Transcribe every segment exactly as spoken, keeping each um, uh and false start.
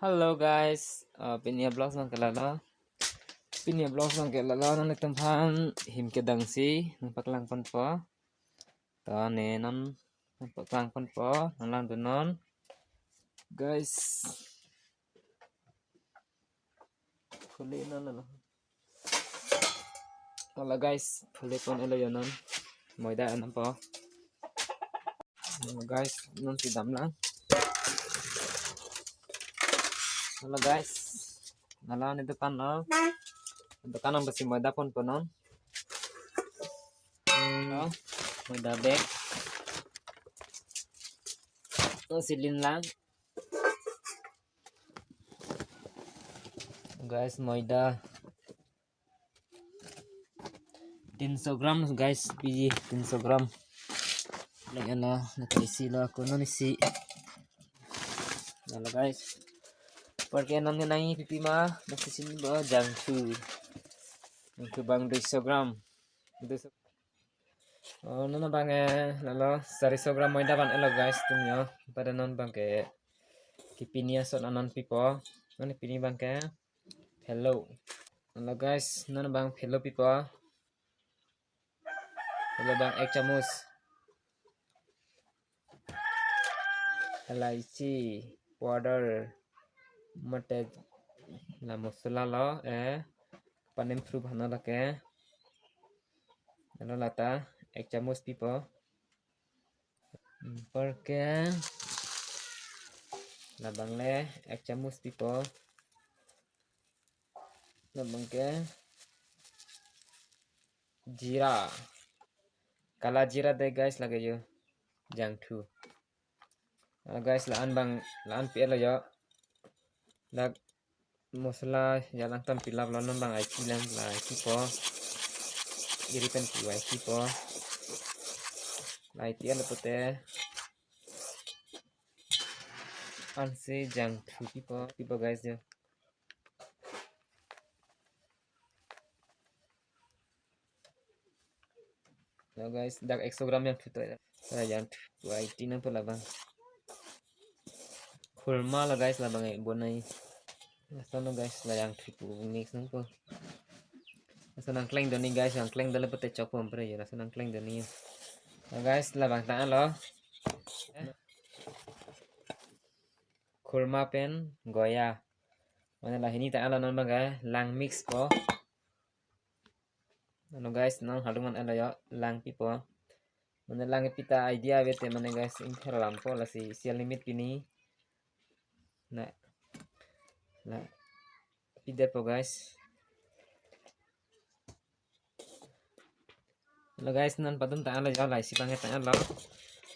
Hello guys, uh, pini a-vlogs abang ke lalo. Pini a-vlogs abang ke lalo, nanglitum aphan him kedang si nangpaklang ponpo. To ne non nangpaklang ponpo, nanglang dun non. Guys. Khule non lalo. Hala guys, khule pon-elo yo non. Moida anam po. Guys, non si damlang. Hala guys. Hala ne dukan lo. Dukan nang besi moida ponpo non. Hmm, no. Moida bag. Non si linlang. Guys, moida. Tinso gram guys, piji tinso gram. Lagi ala, nakaisi lo ako non isi. Hala guys. Apar ke non nangkepi ma, nasi sini bo jangthu. Jangthu abang duiso gram. Duiso. Oh, non abang eh, lalo sariso gram moida van-elo guys, tum yo. Pada non abang ke kepini ason anon pipo. Non pini abang ke hello. Hala guys, non abang hello pipo. Hello abang ek chamus. Elaichi powder mate la masala lo, eh, panem pru bhana lake. Hala lata ek chamus pipo. Apar ke labang le ek chamus pipo. Labang ke jira. Kala jira dei guys, lake yo. Jangthu. Ah, guys, la-an abang, la-an pi-elo yo. Dak masala jalang tam pilap lo, non abang aiki lang, la aiki po. Iri pen pu aiki po. La aiki alo pote. Ansi jangthu pipo, pipo guys yo. Lo guys, dak ekso gram jangthu to. Hala jangthu aiti nangpo labang. Khulma lo guys, labang eh bonai. Lason lo guys, la jangthu pu mix nangpo. Lason nangkleng doni guys, nangkleng dole pote chokpo ampre yo, lason nangkleng doni. Lo guys, labang ta-an lo. Khulma pen goya. Mane la hini ta-an lo, non abang ke lang mix po. Ano guys, non halung man-elo yo, lang pipo. Mane lang pi ta idea ave te mane guys, ingther lampo, lasi isi alimit pini. Na, la pidet po guys. Lo guys, non padum ta-an lo yo, la isi abang ta-an lo.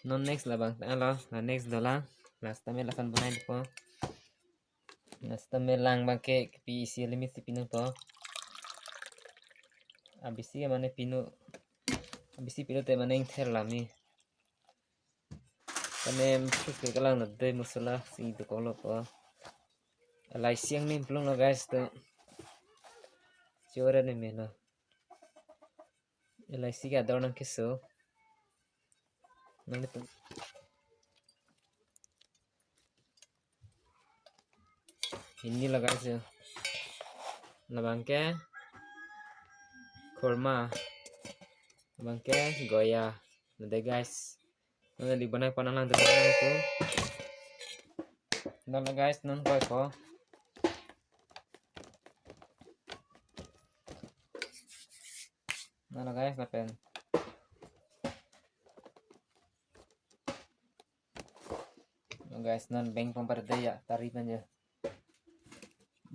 Non next labang ta-an lo, la next dolang. Last time lason bonai po. Last time lang abang ke pi isi alimit si pi nangpo. Abisi mane pinu. Abisi pinu te mane ingther lami. Kane sus ke kalang na dei masala si dokok lo po. Elaichi angni plung lo guys to. Chora ne melo. Elaichi ke ador nangkeso. Nang itu. Hini lo guys yo. Labang ke khulma. Labang ke goya. Lo dei guys. Non di bonai pon nanglang dei itu. Non lo guys, non koi po. Non lo guys, lapen. Lo guys, non beng pon pare dei ya, tari pen ya.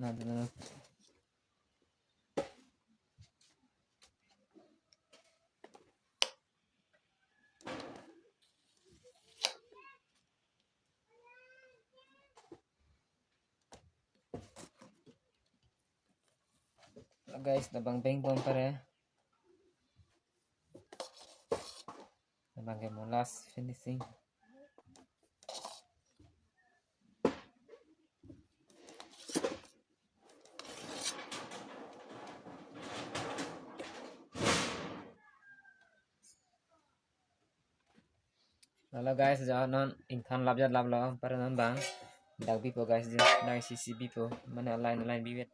Non, non. Guys, labang beng pon pare. Labang ke mo last finishing. Lalo guys, jo non ingthan lap jat lap lo, pare non abang. dak bipo guys, je dak isi isi bipo, mane aline aline bivet.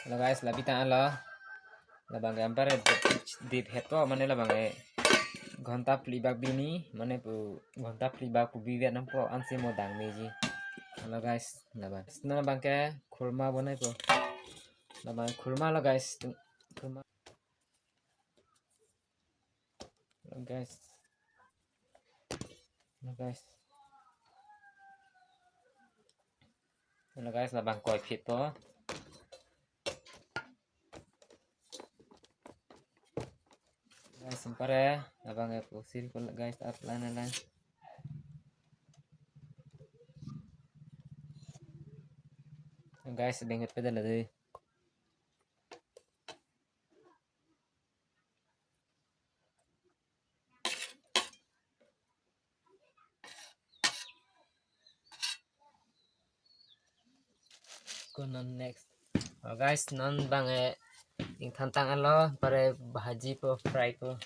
Hello guys, labi tanglo. Labang ke anpar dip, dip het po, mane labang ke ghonta phli bak bini, mane pu ghonta phli bak pu bivet nangpo, ansi mo dang meji. Hello guys, labang. Labang ke khurma bonaipo. Labang khurma lo guys, tu khurma. Hello guys. Hello guys. Hello guys, labang koi phit po. Guys, sempare, labang ke pusir ko guys, at line line. Guys, dengut pedal lagi. Ko non next. Oh guys, non bang eh ingthan tanglo, pare bhaji po, fry po.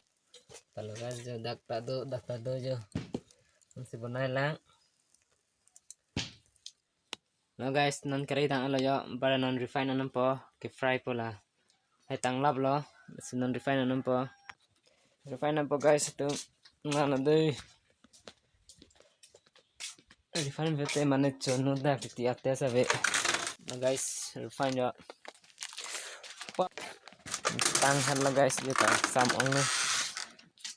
Talo guys, jo dak ta do, dak ta do jo. Ansi bonai lang. No guys, non kerai tanglo jo, pare non refine anampo, ke fry po la. Hai tanglap lo, si non refine anampo. Refine anampo guys, tu ngan dei. Refine vete mane chonu dak titi ate save. No guys, refine jo. Tang han lo guys, jo tang sam ong lo.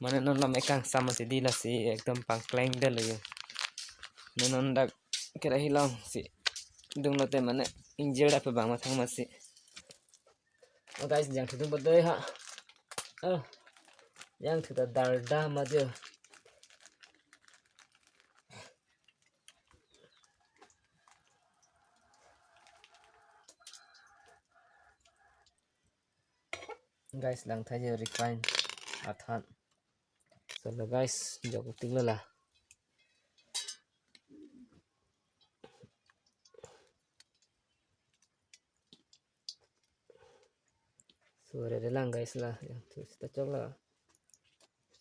Mane non lam ekang sam si di lasi ekdom pangkleng del lo jo. Ne non dak kerai along si dunglo te mane ingjir dak pabang mathang masi. Oh guys, jangthu dun bodoi ha. Oh, jangthu ta darda ma jo. Guys, langtha jo refine athan. So lo guys, jok ting lo la. So re re lang guys la, jangthu sita chok la.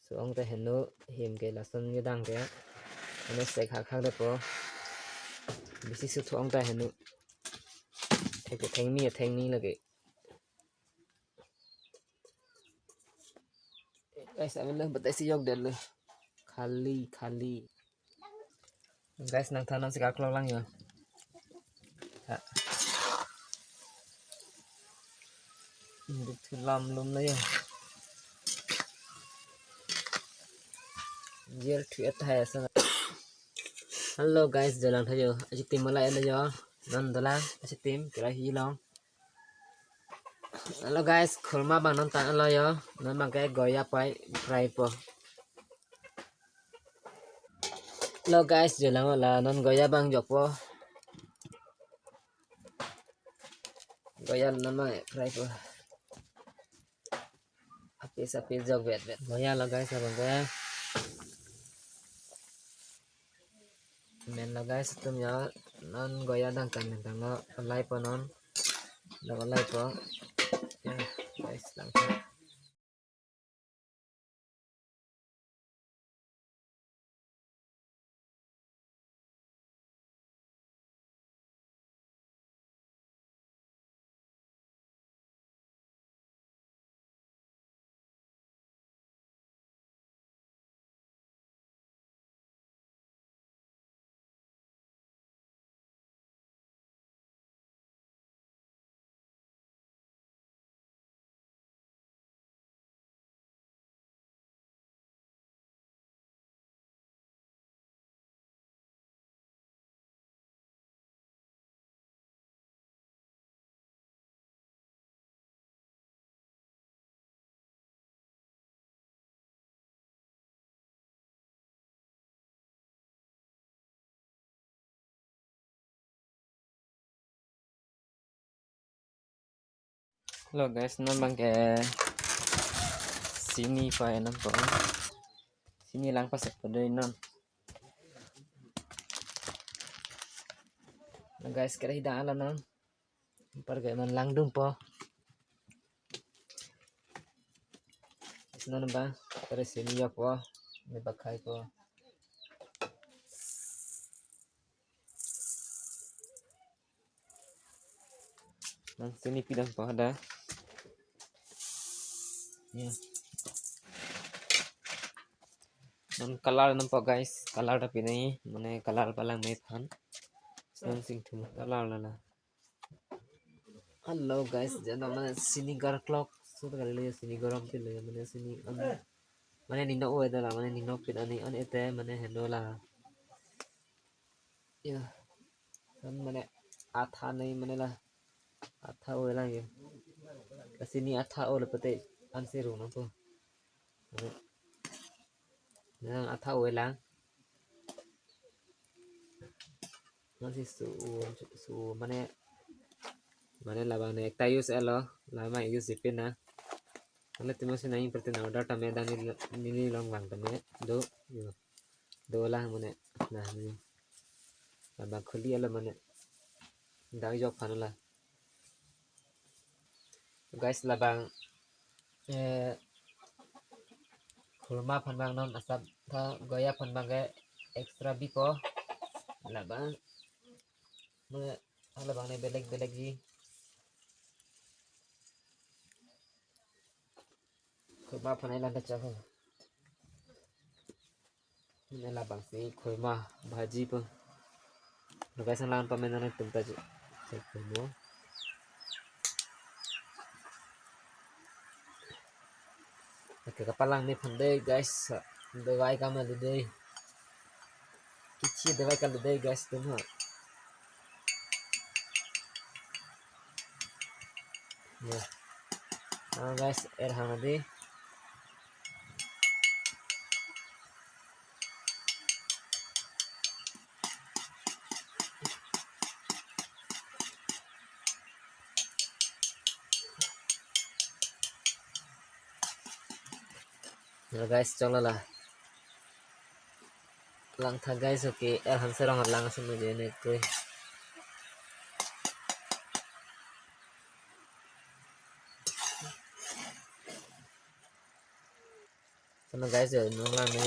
So ong ta heno, him ke lason kedang ke. Ano sek hak hak de po. Bisi su thu ong ta heno. Thek ke thengni, thengni lagi. Guys, amen lo, batai si jok del lo. Khali, khali. Guys, nangthan non si kaklok lang jo. Ha. Induk thu lam lum na jo. Jel thu et hai asa. Hello guys, jo langtha jo. Achitim malai na jo. Non dolang, achitim, kerai hi long. Hello guys, khurma bang non tanglo jo. Non bang ke goya pai fry po. Hello guys, jo lang la non goya bang jok po. Goya non bang fry po. Apis apis jok vet vet. Goya lo guys, abang ke. Men lo guys, atum jo non goya dang kan dang lo, alai po non. Lo alai po. Ya, guys, langtha. Hello guys, non bang ke sini pa enam po. Sini lang pasek po doi non. Hello guys, kira hidang ala non. Anpar ke non langdung po. Non ba, pare sini jok po. Ne bakhai ko. Nang sini pidang pa ada. Ya. Nang color nangpo guys, color ta pinai, mane color palang mephan. Nang sing thum color lala. Hello guys, jana mane sini garklok, so kali sini gorom pilo mane sini, um, mane nino o eda la, mane nino pin ani an ete mane hendo la. Ya. Kan mane atha nai mane la. Atha o lang ya. Kasi ni atha o le pete ansi ru nangpo. Nang atha o lang. Nang si su, su mane, mane labang ne ekta use elo, lama use ipin na. Mane timo si nang pertin order tame dan ni, ni long bang tame do, yo. Do lang mane, nah ni. Labang khuli elo mane. Dang jok phan la. Guys, labang, eh, khurma phan bang non asap tha, goya phan bang ke extra bipo. Labang mane labang ne belek belek ji. Khurma phan ai landa chakho. Mane labang si khurma bhaji po. Guys, ang lang pamenan tum ta je. Cek mo. Oke, kapalang mephan dei guys. Dawai kam le dei. Kichi dawai kam le dei guys tum ha. Ya. Nah, guys, er hang adi. Hello guys, cholo la. Lang tha guys, oke, er hang serong lang asin mo je ne koi. Sana guys, ya, nung lang ne.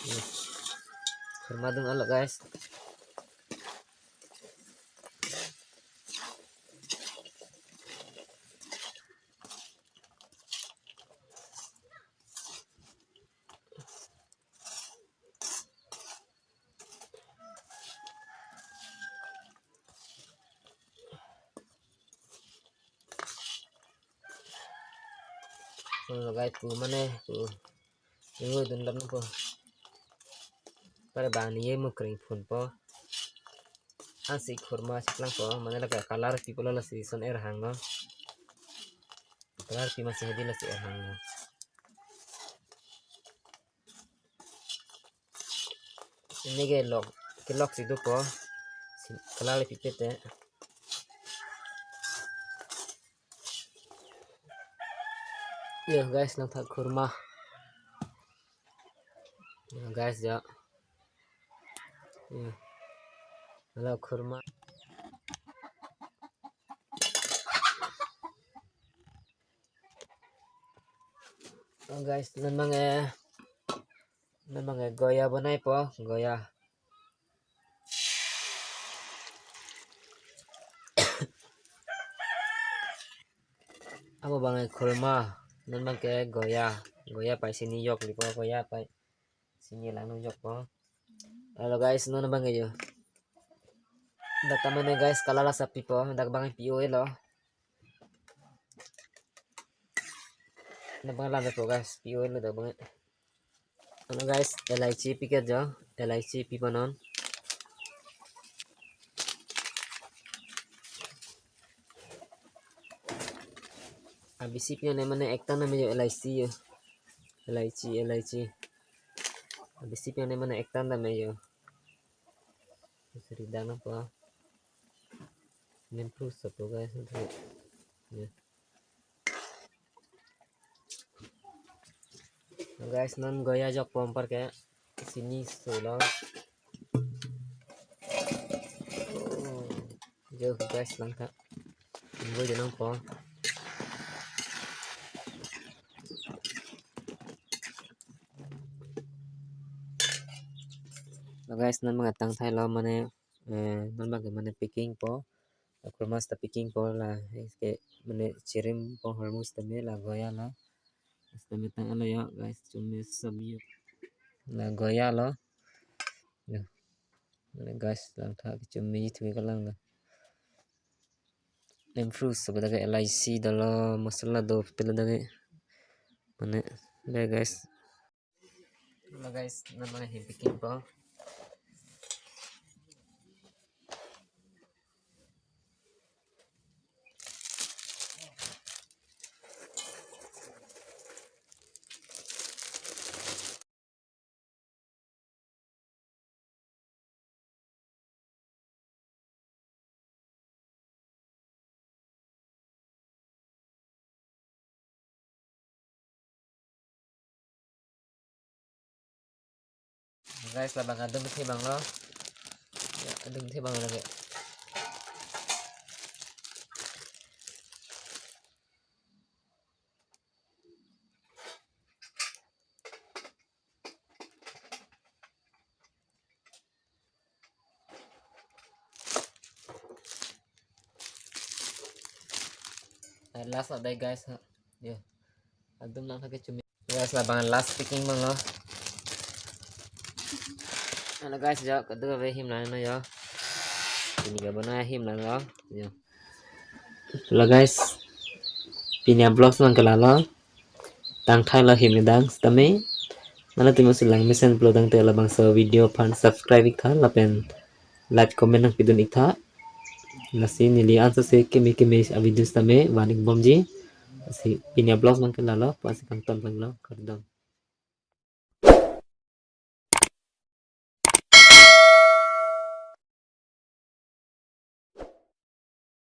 Nih. Khurma dung alo guys. Lagai pu mane pu. Ingo dun lam po. Pare bang ni ye mukring phun po. Ansi khurma chiklang po. Mane laga color pi pulo lasi son er hang no. Color pi masi hedi lasi er hang no. Ini ke lok, ke lok si do po. Color pi pete. Yo guys, nang thak khurma. Yo guys, ya. Yo. Halo khurma. Oh guys, non bang eh, non bang eh goya bonai po, goya. Amo bang eh khurma, non bang ke goya, goya pai sini yok lipo, goya pai sini lang nung yok po. Halo guys, non bang eh yo. Dak ta mane guys, color asap pipo, dak bang eh P O A lo. Dak bang eh lam po guys, P O A lo dak bang eh. Ano guys, elaichi piket jo, elaichi pipo non. Abisi pi ane mane ekta name jo elaichi yo. Elaichi, elaichi. Abisi pi ane mane ekta name jo. Seri dana pa. Nempru sapo guys. Ya. Guys, non goya jok po anparke sini solo. Oh, jok guys lang tha. Ingo je nang po. So guys, non abang tangthailo mane, eh, non abang ke mane packing po. Akur mas ta packing po la, eh, ke mane chirimpo hormuz tame la Goya lo. Mas tame tanglo yo guys, chumi sabi la Goya lo. Yo. Mane guys, langtha ke chumi thu ke lang lo. Lem fruits, sabada ke L I C dolo, masala do, pila dage. Mane, dai guys. Lo guys, non mane him packing po. Guys, labang adum thibang lo. Ya, adum thibang lagi. Eh, last lo dai guys, ha. Yo. Adum langtha ke chumi. Guys, labang last packing abang lo. Halo guys, yo, kadokave him langno yo. Pini ke bana him langno yo. Halo guys. Pini a-vlogs abang ke lalo. Tangthailo him kedang sitame. Nanglitum si lang mesen pulo tangte labangso video aphan subscribe iktha lapen like comment nangpidun iktha. Lasi neli ansose keme keme a-video sitame van-ik bomji. Lasi pini a-vlogs abang ke lalo, pusi kangton abang lo, kardom.